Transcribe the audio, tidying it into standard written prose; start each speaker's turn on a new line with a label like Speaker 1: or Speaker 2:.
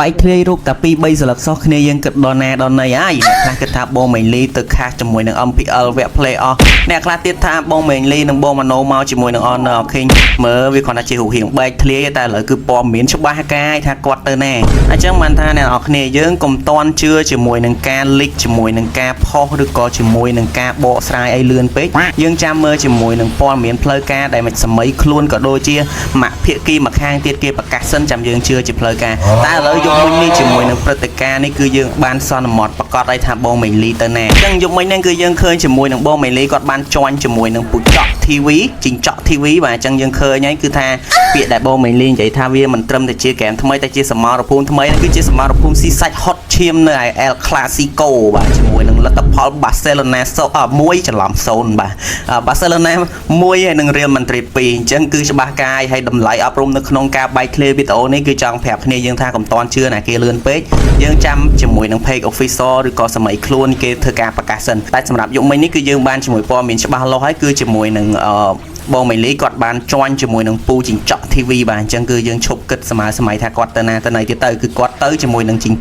Speaker 1: បែកធ្លាយរូបតែ2 3សន្លឹកសោះគ្នាយើងគិតដល់ណាដល់ណីហើយអ្នកខ្លះគិតថាបងមេងលីទៅខាសជាមួយនឹង MPL វគ្គ Play off អ្នកខ្លះទៀតថាបងមេងលីនិងបងម៉ាណូមកជាមួយនឹង Honor of King មើលវាគ្រាន់តែជារូបរាងបែកធ្លាយតែឥឡូវគឺព័ត៌មានច្បាស់កាយថាគាត់ទៅណាអញ្ចឹងបានថាអ្នកនរគ្នាយើងកុំតន់ជឿជាមួយនឹងការ leak ជាមួយនឹងការផុសឬក៏ជាមួយនឹងការបកស្រាយអីលឿនពេកយើងចាំមើលជាមួយនឹងព័ត៌មានផ្លូវការដែលមិនសម័យខ្លួនក៏ដូចជាមភាគីម្ខាងទៀតគេប្រកាសសិនចាំយើងជឿជាផ្លូវការតែឥឡូវយប់មិញនេះជាមួយនឹងព្រឹត្តិការណ៍នេះគឺយើងបានសន្មត់ប្រកាសឲ្យថាបងមេងលីទៅណាអញ្ចឹងយប់មិញហ្នឹងគឺយើងឃើញជាមួយនឹងបងមេងលីគាត់បានជន់ជាមួយនឹងពូចក់ TV ជីងចក់ TV បាទអញ្ចឹងយើងឃើញហើយគឺថាពាក្យដែលបងមេងលីនិយាយថាវាមិនត្រឹមតែជាហ្គេមថ្មីតែជាសមរភូមិថ្មីហ្នឹងគឺជាសមរភូមិស៊ីសាច់ហុតឈាមនៅឯ El Clasico បាទជាមួយនឹងលទ្ធផល Barcelona សូ1ច្រឡំ0បាទ Barcelona 1ហើយនិង Real Madrid 2អញ្ចឹងគឺច្បាស់កាយហើយតម្លៃអប់រំនៅក្នុងការបែកធ្លាយវីដេអូនេះគឺចង់ប្រាប់គ្នាយើងថាកុំតន់ជឿណាគេលឿនពេកយើងចាំជាមួយនឹង page official ឬក៏សម័យខ្លួនគេធ្វើការប្រកាសសិនតែសម្រាប់យុគមិញនេះគឺយើងបានជាមួយព័ត៌មានច្បាស់លាស់ហើយគឺជាមួយនឹងអឺបងមេលីគាត់បានជន់ជាមួយនឹងពូជីងចក់ TV បាទអញ្ចឹងគឺយើងឈប់គិតសម័យសម័យថាគាត់ទៅណាទៅណីទៀតទៅគឺគាត់ទៅជាមួយនឹងជីង